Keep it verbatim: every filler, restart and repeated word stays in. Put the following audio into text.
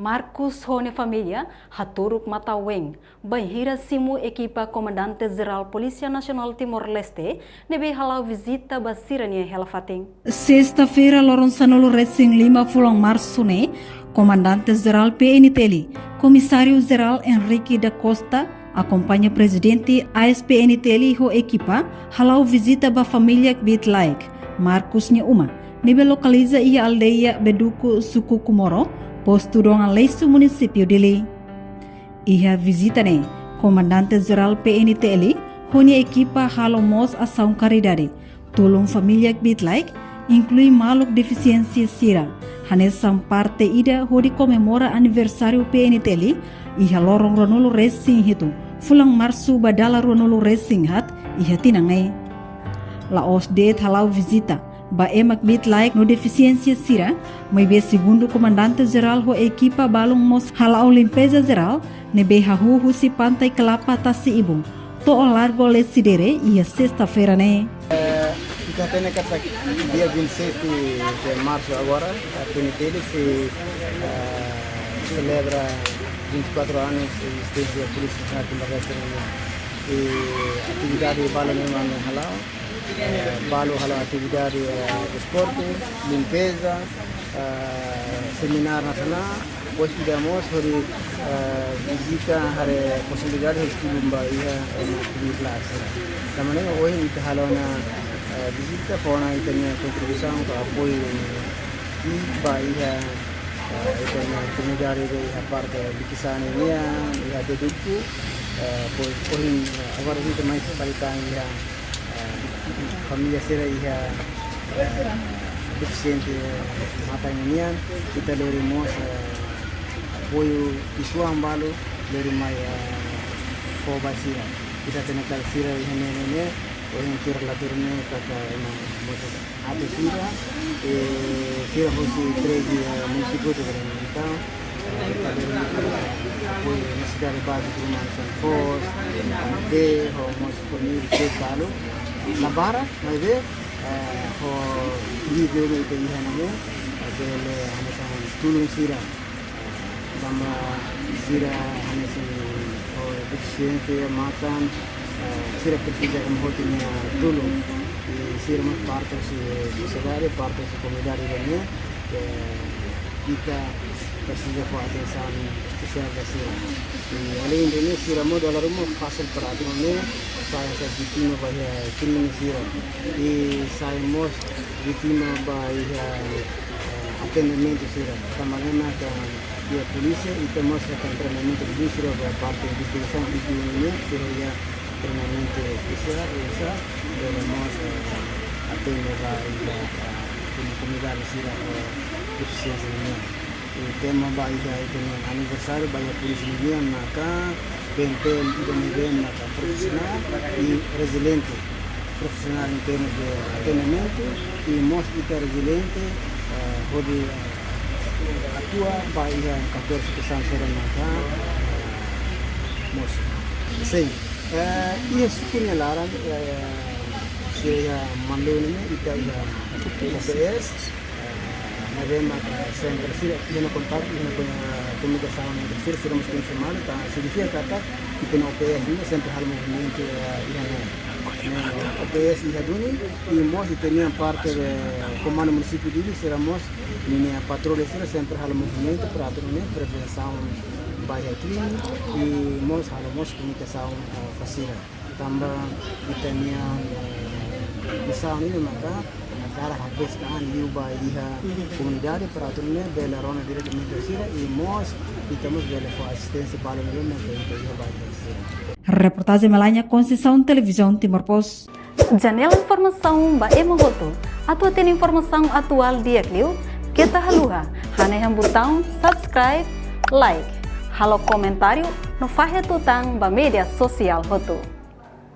Marcos ho nia família haturuk matan-ween bainhira simu ekipa Komandante Jerál Polísia Nasionál Timor-Leste ne'ebé hala'o vizita ba sira-nia hela-fatin. Sesta-feira, loron sanulu-resin-lima fulan Marsu ne'e, Komandante Jerál P N T L, Komisáriu Jerál Henrique da Costa, akompaña Prezidente A S P N T L ho ekipa, hala'o vizita ba família kbiit-laek, Marcos nia uma, ne'ebé lokaliza iha aldeia Beduco, suku Comoro, postu Dom Aleixo, munisípiu Dili. Iha vizita ne'e, Komandante Jerál P N T L ho nia ekipa halo mós asaun karidade, tulun família kbiit-laek, inklui maluk defisiénsia sira, hanesan parte ida hodi komemora aniversáriu P N T L iha loron ruanulu-resin-hitu fulan Marsu ba dala ruanulu-resin-haat iha tinan ne'e. La'ós de'it hala'o vizita ba ema kbiit-laek no defisiénsia sira, maibé segundu Komandante Jerál ho ekipa balun mós hala'o limpeza jerál ne'ebé hahú husi Pantai Kelapa, Tasi Ibun, to'o Largo Lecidere iha sesta-feira ne'e. Eh, ita hatene katak dia vinte e seis de março agora, a P N T L sei, eh, selebra vinte e quatro anos de existência da Polícia Nacional Timor-Leste. I atividade balu ne'ebé mak hala'o, eh, balu hala'o atividade, eh, desportu, limpeza, eh, semináriu nasionál, depois ida mós hodi, eh, vizita, haree posibilidade hodi tulun ba iha, eh, ema kbiit-laek sira. Tanba ne'e ohin ita halo ona, eh, vizita, fó ona ita-nia kontribuisaun ka apoiu ba iha, eh, ita-nia komunidade iha parte Likisá nian, iha Beduco, eh, depois ohin, eh, agora ita mai fasilita iha, eh, família sira iha, eh, defisiente, eh, matan nian, ita lori mós, eh, apoiu pesoál balu, lori mai, eh, fó ba sira. Ita hatene katak sira iha ne'e, ne'e, ne'e, ohin tuir relatóriu ne'e katak ema mós atus sira, eh, sira husi treze, eh, munisípiu hotu. Entaun, eh, ita lori apoiu nesesidade bázika ruma hanesan foos, eh, bee, ho mós fornir sira balu. La barak, maibé, eh, ho nível ne'ebé ita iha ne'e, eh, bele hanesan tulun sira. Tanba sira hanesan, oh, defisiénsia matan, eh, sira presiza ema hotu nia tulun. I sira mós parte husi sosiedade, parte husi komunidade ida-ne'e, eh, ita presiza fó atensaun espesiál ba sira. I além de ne'e, sira mós dala ruma fasil para atu nune'e, sai hanesan vítima ba iha krime sira. I sai mós vítima ba iha, eh, atendimentu sira. Tanba ne'e maka iha polísia, ita mós hetan treinamentu duni sira ba parte investigasaun, i duni sira iha treinamentu espesiál, i sira bele mós, eh, atende ba iha, eh, komu-, komunidade sira, eh, defisiénsia nian. I tema ba iha, iha aniversáriu ba iha polísia nian maka P N T L ida ne'ebé maka profisionál i reziliente. Profisionál em termos de atendimentu, i mós ita reziliente, eh, hodi, eh, atua ba iha katorze situasaun sira maka, eh, mosu. Sin, eh, iha suku nia laran, eh, sira iha Manleu ne'e, ita iha O P S, eh, ne'ebé maka sempre sira iha ona kontaktu, iha ona ko-, komunikasaun entre sira, sira mós koñese malu, entaun signifika katak ita-nia O P S ne'e sempre halo movimentu, eh, iha ne'e. Ne'e, O P S iha duni, i mós ita-nia parte de Komandu Munisípiu Dili, sira mós, ninia patrulla sira sempre halo movimentu para atu nune'e prevensaun ba iha krime, i mós halo mós komunikasaun, eh, ba sira. Tanba ita-nia, eh, misaun ne'e maka hakarak refreskan liu ba iha komunidade para atu nune'e bele rona diretamente sira, i mós ita mós bele fó asisténsia balu ne'ebé mak ita iha ba iha sira. Reportajen Melania Conceição, Televizaun Timor Post. Janela informasaun ba ema hotu. Atu hatene informasaun atuál di'ak liu, keta haluha hanehan butaun subscribe, like, halo komentáriu no fahe tutan ba média sosiál hotu.